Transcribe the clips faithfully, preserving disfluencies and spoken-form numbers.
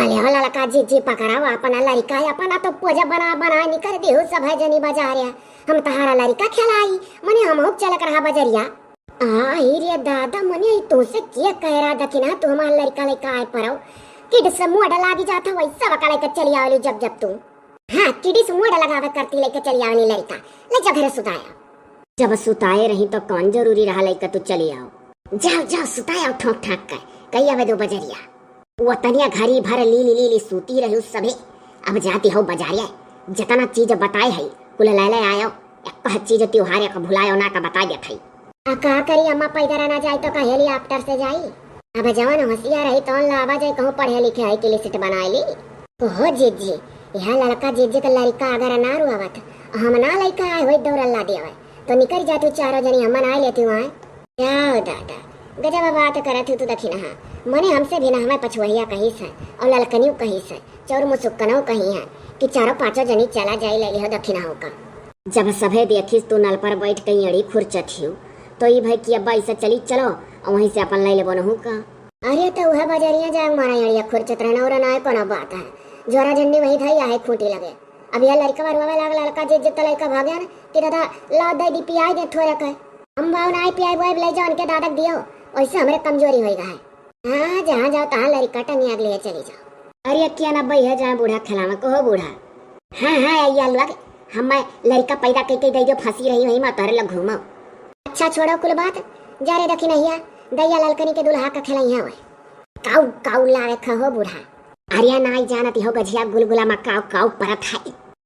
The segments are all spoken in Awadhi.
अरे हो ललका जीजी, पकड़ाओ अपना लड़िका, अपना तो पोजा बना बना निकर दिहु सभे जनी बजारे। हम तहारा लड़िका खेलाई, मने हमहू चलक रहा बजरिया। आई रे दादा, मने ई तुहसे के कह रहा दखिना, तू हमार लड़िका लइका आए परो। किड से मुंह लागी जात है, वैसा वका लइका चली आवली जब जब तू। हाँ, किडी से मुंह लगावे करती लइका चली आवली लड़िका। ले जा घरे सुताया। जब सुताए रही तो कौन जरूरी रहा लइका तू चली आओ। जाओ जाओ सुताया ठोक ठाक के, कही आवे दो बजरिया। वो तनिया घड़ी भर लीली लीली सूती रही उस सभे। अब जाती हो बजारिया, जितना चीज बताए है कुल ले ले आयो। एक चीज त्योहार एक भुलायो ना का बता देत है। आ का करी अम्मा, पैदल ना जाई तो का हेलीकॉप्टर से जाई? अब जवन होशियार रही तौन लावा जाई, कहूँ पढ़े लिखे है कि लिस्ट बनाए ली। ओहो जीजी, यह लड़का जीजी का लड़का अगर ना रुआवत, हम ना लइका आए होई दौड़ल ला दियावे, तो निकर जाती चारों जनी हम मनाए लेती वहाँ। जाओ दादा, गजब बात करत हूँ तू दखिनहा। मने हमसे भी ना हमें पछुआइया कहिस है और ललकनियो कहिस है, चौर मुसुक्कनो कही है कि चारों पांचों जनी चला जाई ले लिहो दखिनहो का। जब सभे देखिस तू नल पर बैठ के एड़ी खुरचत हियो, तो ई भई कि अब्बा ऐसा चली चलो और वहीं से अपन ले लेबो नहू का। अरे तो वह बजरिया जाए मारा एड़िया खुरचत रहना और ना कोनो बात है। जोरा जन्नी वही था या है खूंटी लगे। अब यह लड़का बरुआ लाग लड़का जे जितना लड़का भागे न कि दादा ला दे दी पियाई दे थोड़ा का। हम बाऊ ना पियाई बुआई ले जाओ उनके दादक दियो, वैसे हमरे कमजोरी होई गए। हाँ, जहाँ जाओ तहाँ लड़िका टंगिया के लिए चली जाओ। अरे अक्किया ना बई है जहाँ बूढ़ा खेलावे को हो बूढ़ा। हाँ हाँ, आइया लोग, हम मैं लड़िका पैदा कई कई दे दियो, फंसी रही वही मैं तोहरे लग घूमो। अच्छा छोड़ो कुल बात, जा रे दखिनहिया, दैया ललकनी के दुल्हा का खेलैया हुए। काऊ काऊ लावे खा हो बूढ़ा। अरे नाई जानत हो गझिया गुलगुला मा काऊ काऊ परत है।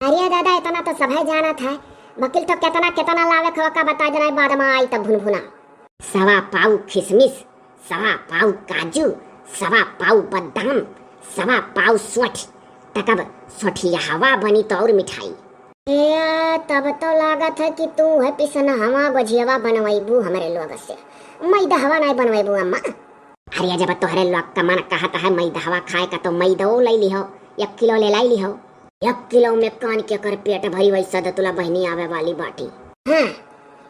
अरे दादा इतना तो सभे जानत है, बकिल तो केतना केतना लावे खा का बता देना बाद मा आई तब भुनभुना। सवा पाऊ खिसमिस, सवा पाऊ काजू, सवा पाऊ बादाम, सवा पाऊ सोठ। तकब सोठिया हवा बनी तो और मिठाई। ए, तब तो लागत है कि तू है पिसनहवा गोझियवा बनवैबू हमरे लोग से। मैदहवा नहीं बनवैबू अम्मा। अरे जब तोहरे लोग का मन कहत है मैदहवा खाए का तो मैदो ले लिहो, एक किलो ले लाई लिहो। एक किलो में कान के कर पेट भरी वैसा दतुला बहनी आवे वाली बाटी। हाँ,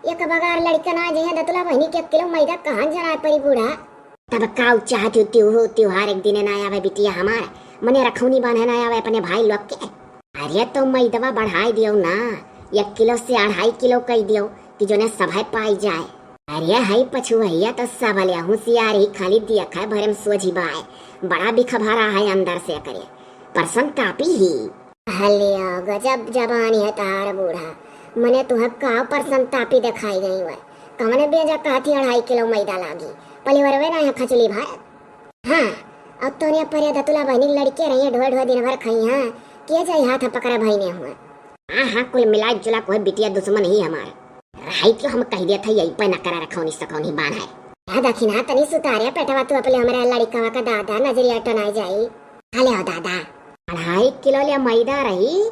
एक बगार लड़का ना जइहे दतुला बहनी के एक किलो मैदा कहाँ जरा परी बूढ़ा। तब काऊ चाहत हो त्योहो त्योहार एक दिन ना आवे बिटिया हमार, मने रखौनी बांधे ना आवे अपने भाई लोग के। अरे तो मैदवा बढ़ाई दियो ना, एक किलो से अढ़ाई किलो कई दियो कि जोने सभे पाई जाए। अरे हई पछुवैया तो सबले होशियार ही, खाली दिया खाए भरे में सोझी बाय, बड़ा बिखभारा है अंदर से करे, परसन कापी ही। हलिया गजब जबानी है तार बूढ़ा, मने तुहे का परसन तापी दिखाई गई हुए। कमने बेजा कहती अढ़ाई किलो मैदा लागी, पलिवरवे ना है खचली भाई। हाँ, अब तोने परे दतुला बहनी लड़के रहिए ढोए ढोए दिन भर खाई हाँ, किए जाई हाथ पकड़ा भाई ने हुआ। हाँ हाँ, कुल मिला जुला कोई बिटिया दुश्मन ही हमार। रहाई क्यों हम कह दिया था यही पे न करा रखौनी सकौनी बान है। हाँ दखिना तनी सुतारे पेटवा तू अपने हमारे लड़िकवा का दादा नजरिया टनाई जाई। हले हो दादा। अढ़ाई किलो ले मैदा रही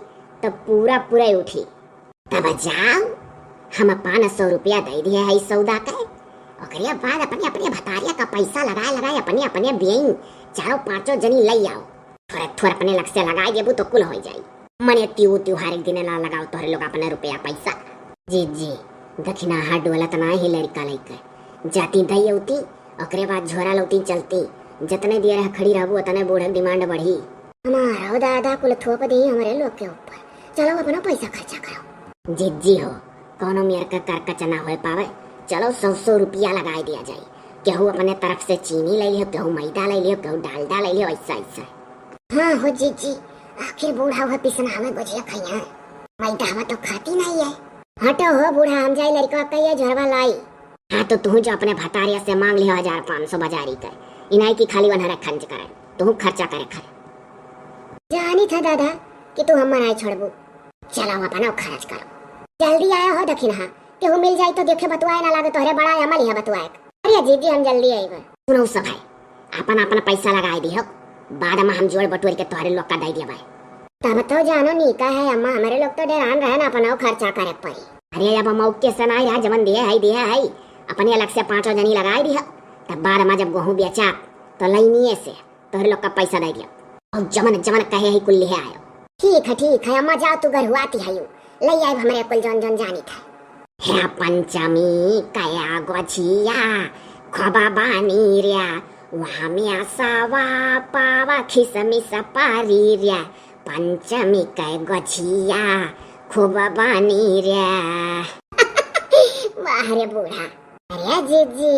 तो पूरा पूरा उठी। तब जाओ, हम पाँच सौ रुपया दे दिए है इस सौदा के। ओकरे बाद अपने अपने भतारिया का पैसा लगाए लगाए अपने अपने बियई चारों पांचों जनी ले आओ। थोड़े थोड़े अपने लग से लगाए देबू तो कुल हो जाई। मने तीऊ त्योहार एक दिन ला लगाओ तोहरे लोग अपने रुपया पैसा। जी जी, दखिना हाथ डोलत ना ही लड़का लइके जाती दई अउती, ओकरे बाद झोरा लौती चलती। जतने दियर है खड़ी रहबू, ओतने बूढ़क डिमांड बढ़ी। हमारो दादा कुल थोप दी हमरे लोग के ऊपर। चलो अपना पैसा खर्चा करो। जिज्जी हो, कौनो मेर का करकच ना होए पावे। चलो सौ सौ रुपया लगाए दिया जाए। केहू अपने तरफ से चीनी ले लियो, केहू मैदा ले लियो, केहू डालडा ले लियो, ऐसा ऐसा। हाँ हो जिज्जी, आखिर बूढ़ा हुआ पिसना हमें गुजिया खाइया। मैदा हवा तो खाती नहीं है। हटो हो बूढ़ा, हम जाई लड़का कहिए झोरवा लाई। हाँ तो तू जो अपने भतारिया से मांग लियो हजार पाँच सौ बाजारी कर, इनाई की खाली वनहरा खर्च करे, तू खर्चा करे खरे। जानी था दादा कि तू हम मनाए छोड़बू। चलाओ अपना खर्च करो। जल्दी आया हो दखिनहा, केहू मिल जाई तो देखे बतुआए ना लागे तोहरे बड़ा अमल है बतुआए। अरे जीजी हम जल्दी आईबे। सुनो सब है, अपन अपन पैसा लगाए दिहो, बाद में हम जोड़ बटोर के तोहरे लोग का दे दिया भाई। तब तो जानो नीका है अम्मा, हमारे लोग तो डेरान रहे ना अपना खर्चा करे पड़ी। अरे अब मौके से ना रहा, जवन दिए है दिए है, अपने अलग से पांचों जनी लगाए दिहो, तब बाद में जब गेहूं बेचा तो लैनिए से तोहरे लोग का पैसा दे दिया। और जमन जमन कहे है कुल लिहे आयो। ठीक है ठीक है अम्मा, जाओ तू घर हुआती है यू, ले आए हमरे कुल जौन जौन जानी था। हे पंचमी कया गोछिया, खोबा बानी र्या, वहाँ में आसावा पावा खिसमिस पारी रे, पंचमी के गछिया खूब बानी रे। वाह रे बूढ़ा। अरे जीजी,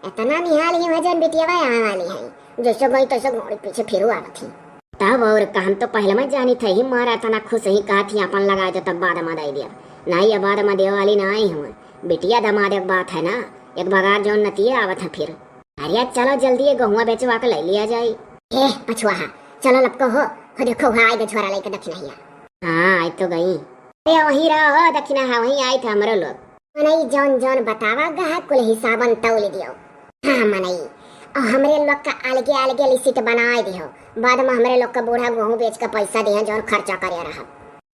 इतना निहाल ही वजन बिटिया आवे वाली है, जैसे गई तैसे घोड़ी पीछे फिरू आवत ही। तब और का, हम तो पहले में जानी थे ही मारा इतना खुश ही कहा थी अपन लगा दो तब बाद में दे दिया। नहीं, ये बाद में देवे वाली ना आई हूँ। बिटिया दमाद एक बात है ना, एक बगार जौन नतिये आवत है फिर। अरे चलो जल्दी ये गहुआ बेचवा के ले लिया जाए। ए पछुआ हा, चलो लपको हो, हो देखो वहाँ आई गए छोरा लेके दखिनहिया। हाँ, आई तो गई। अरे वहीं रहो हो दखिना, हाँ वहीं आई था हमरो लोग। मनई जौन जौन बतावा गहा कुल हिसाबन तौल दियो। हाँ मनई, और हमरे लोग का अलगे अलगे लिसिट बनाए दियो। बाद में हमरे लोग का बूढ़ा गेहूं बेच के पैसा दिया जौन खर्चा करे रहा।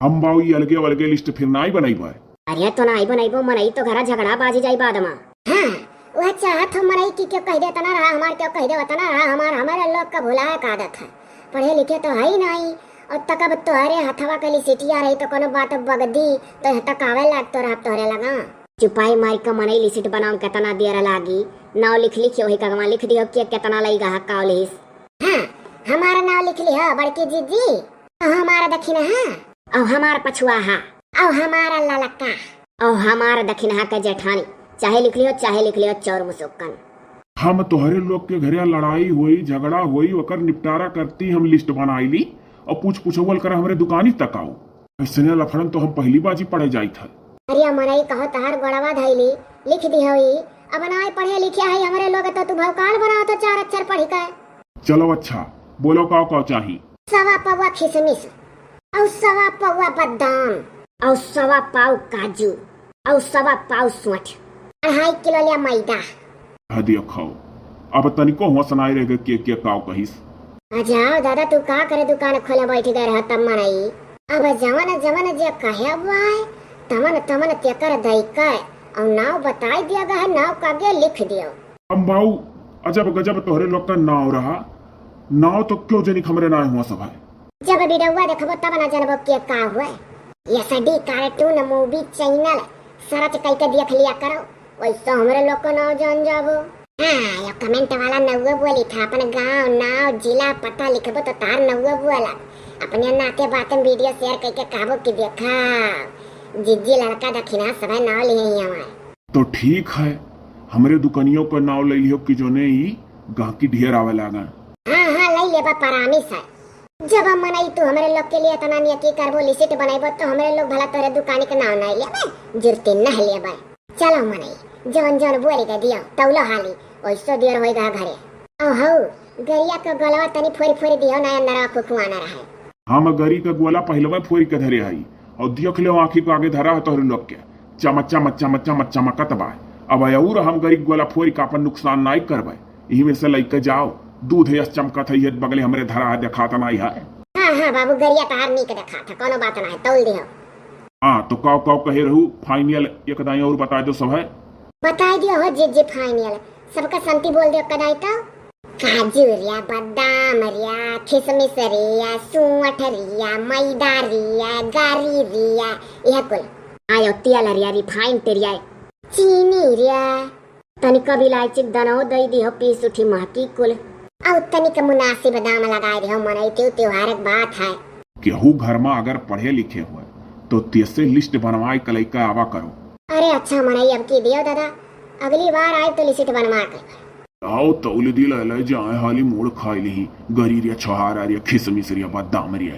हम बाऊ ई अलगे अलगे लिस्ट फिर नाई बनैबे। अरे तो नाई बनैबो मनई तो घरा झगड़ा बाजी जाई बाद में। हाँ, वह चाहत हो मनई कि क्यों कह देता ना रहा हमार, क्यों कह देता ना रहा हमार, हमारे लोग का भुलाए का आदत है। पढ़े लिखे तो है ही नहीं, और तक अब तोहरे हथवा के लिसिटिया रही तो कोनो बात बगदी तो यहाँ तक आवे लाग तो रहा तोहरे लगा। चुपाई मार के मनई लिसिट बनाओ केतना देर लागी। नाव लिख लिख वही कगवा लिख दियो कि केतना लई गहा काव लिहिस। हाँ, हमारा नाव लिख लिहो बड़की जीजी। और हमारा दखिनहा। और हमार पछुआ हा। और हमारा ललका। और हमार दखिनहा के जेठानी। चाहे लिख लिहो, चाहे लिख लिहो चौर मुसुक्कन। हम तोहरे लोग के घरे लड़ाई होई, झगड़ा होई, ओकर निपटारा करती हम लिस्ट बनाई ली और पूछ पुछौल कर हमरे दुकानी तक आओ। ऐसने लफड़न तो हम पहली बाजी पड़े जाइत है। अरे मनई कहो तहार गोड़वा धैली, लिख दिहो ई। अब नाय पढ़े लिखे है हमरे लोग तो तू भौकाल बनाओ तो चार अक्षर पढ़ी के। चलो अच्छा, बोलो काव काव चाही? सवा पौवा खिसमिस, और सवा पौवा बादाम, और सवा पाव काजू, और सवा पाव सोंठ, अढ़ाई किलो लिया मैदा। हाँ देखो, अब तनिको होश नाई रह गए के के काव कहिस। आ जाओ दादा, तू का करे दुकान खोले बैठ गए रह तब मनई। अब जवन जवन जे कहे बुआए, तवन तवन तेकर दई के, और नाव बताई दिया गया है, नाव कागे लिख दियो। हम बाऊ अजब गजब तोहरे लोग का नाव रहा, नाव तो क्यों जनिक हमरे नाय हुआ सब है। जब वीडियोवा देखबो तब ना जानबो के का हुए। एसडी कार्टून मूवी चैनल सर्च कइके देख लिया करो, वैसे हमरे लोग को नाव जान जाबो। हाँ, यो कमेंट वाला नौवे बोली था, अपन गांव, नाव, जिला, पता लिखबो तो तार नौवे बोला। अपने नाते बातन वीडियो शेयर कइके कहबो कि देखा, जिज्जी लड़का दखिना सबै नाव लिए ही हमार। तो ठीक है, हमरे दुकनियों का नाव ले लियो कि जोने ही गाहकी ढेर आवे लागन। हाँ, हाँ, ले लेबा, परामिस है। जब मनई तू हमरे लोग के लिए इतना नियकी करबो, लिसिट बनैबो, तो हमरे लोग भला तोरे दुकानी के नाव नहीं लेबे, जुर्ती नहीं लेबे। चलो मनई, जौन जौन बोली के दियो, तौलो हाली, ओइसो देर होई गा घरे। ओ हऊ, गरिया के गोलवा तनी फोरी फोरी दियो ना, अंदरवा खुखुआना रहे। हम गरी के गोला पहिलवे फोरी के धरे हई, और देख ले आँखी के आगे धरा है तोहरे लोग के, चम चम चम चम चमकत बा। अब और हम गरी के गोला फोरी के अपन नुकसान नाई करबे। इही में से लइके जाओ, दूध यस चमकत है, ये बगले हमरे धरा है, देखात नाई है। हाँ, हाँ, बाबू, गरिया तहार नीक देखात है, कोनो बात ना है, तौल दिहो। हाँ, तो काव काव कहे रहू, फाइनल एक दाई और बताए दो सब है। बताए दियो हो जिज्जी फाइनल, सबका संती बोल दियो कदाई तो। काजू रिया, बादाम रिया, खिसमिस रिया, सूंठ रिया, मैदा रिया, गरी रिया, यह कुल। आयो तेल रिया, रिफाइंड रिया, चीनी रिया। तनिक अब इलायची के दाना दई दिहो, पीस उठी महकी कुल। अउ तनिक मुनासिब दाम लगाए दिहो, मनई त्यों त्योहार के बात है। केहू घर में अगर पढ़े लिखे हुए तो तेसे लिस्ट बनवाए के लइका आवा करो। अरे अच्छा मनई, अब की दियो दादा, अगली बार आए तो लिस्ट बनवा के। आओ तौल दी ले, ले जाए हाली मोड़ खाई ली, गरी रिया, छोहारा रिया, खिसमिस रिया, बादाम रिया।